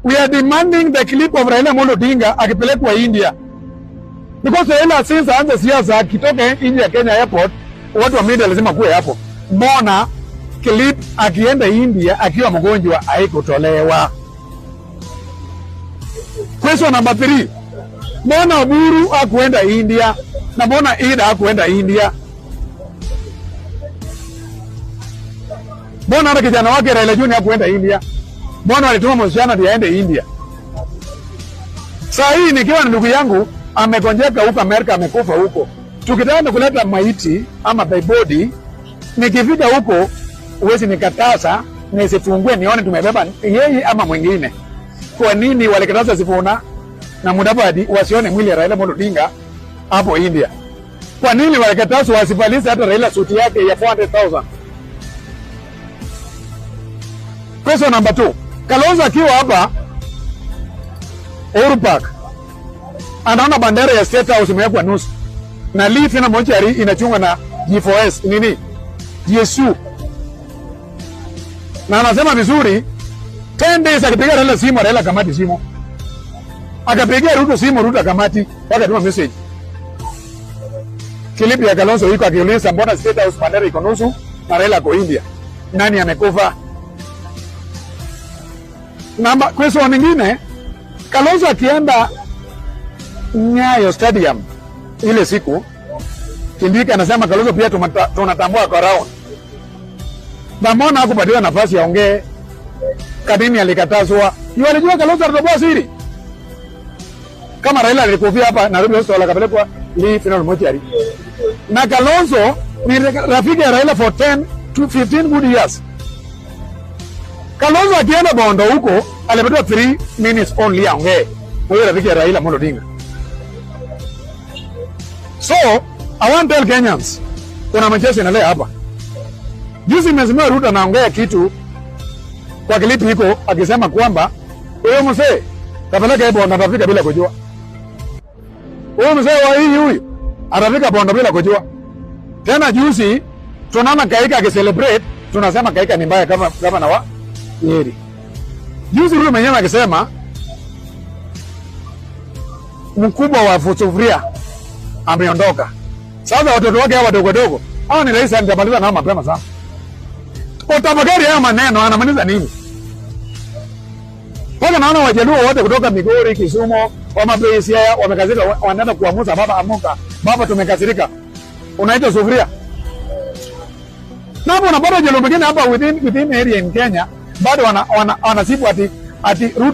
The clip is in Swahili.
We are demanding the clip of Raila Amolo Odinga akipelekwa India. Because Raila since aanze siasa akitoka nje ya Kenya airport, watu wa media lazima kuwe hapo. Mbona clip akienda India akiwa mgonjwa haikutolewa? Question number 3. Mbona Oburu hakuenda India na mbona Ida hakuenda India? Mbona hata kijana wake Raila Junior hakuenda India? Mbona walituma msichana ndiye aende India? Saa hii nikiwa na ndugu yangu amegonjeka huko Amerika, amekufa huko, tukitaka kuleta maiti ama by body, nikifika huko uwezi nikataza nisifungue nione tumebeba yeye ama mwingine. Kwa nini walikataza Sifuna na Mudavadi wasione mwili ya Raila Amolo Odinga hapo India? Kwa nini walikataza wasivalize hata Raila suti yake ya 400,000? Question number 2. Kalonzo akiwa hapa Uhuru Park anaona bendera ya State House imewekwa nusu na Lee na mochari inachungwa na G4S nini GSU, na anasema vizuri 10 days akipiga Raila simu, Raila kamati simu, akapigia Ruto simu, Ruto kamati, akatuma message. Clip ya Kalonzo iko akiuliza mbona State House bendera iko nusu na Raila ko India, nani amekufa? Namba question nyingine, Kalonzo akienda Nyayo Stadium ile siku, Kindiki anasema Kalonzo pia tunatambua kwa round. Na mbona hakupatiwa nafasi aongee? Kadini alikatazwa. Yeye alijua Kalonzo atatoboa siri. Kama Raila alikufia hapa Nairobi Hospital akapelekwa Lee Funeral Mortuary. Na Kalonzo ni rafiki ya Raila for 10 to 15 good years. Kalonzo akienda Bondo huko alipatiwa 3 minutes only aongee. Huyo rafiki ya Raila Amolo Odinga. So, I want to tell Kenyans, kuna mchezo inaendelea hapa. Juzi Mheshimiwa Ruto anaongea kitu kwa klipu iko akisema kwamba huyo mzee kapeleka Bondo atafika bila kujua. Huyo mzee wa hii huyu atafika Bondo bila kujua. Tena juzi tunaona Kaika akicelebrate, tunasema Kaika ni mbaya kama gavana wa Nyeri. Juzi Ruto mwenyewe akisema mkubwa wa sufuria ameondoka. Sasa watoto wake hawa wadogo wadogo, hao ni rais nitamaliza nao mapema sana. Utafakari haya maneno anamaanisha nini? Paka naona Wajaluo wote kutoka Migori, Kisumu, Homa Bay, Siaya wamekasirika, wanaenda kuamuza baba amuka. Baba tumekasirika. Unaita sufuria. Na hapo unapata Wajaluo wengine hapa within area in Kenya bado wanasifu ati Ruto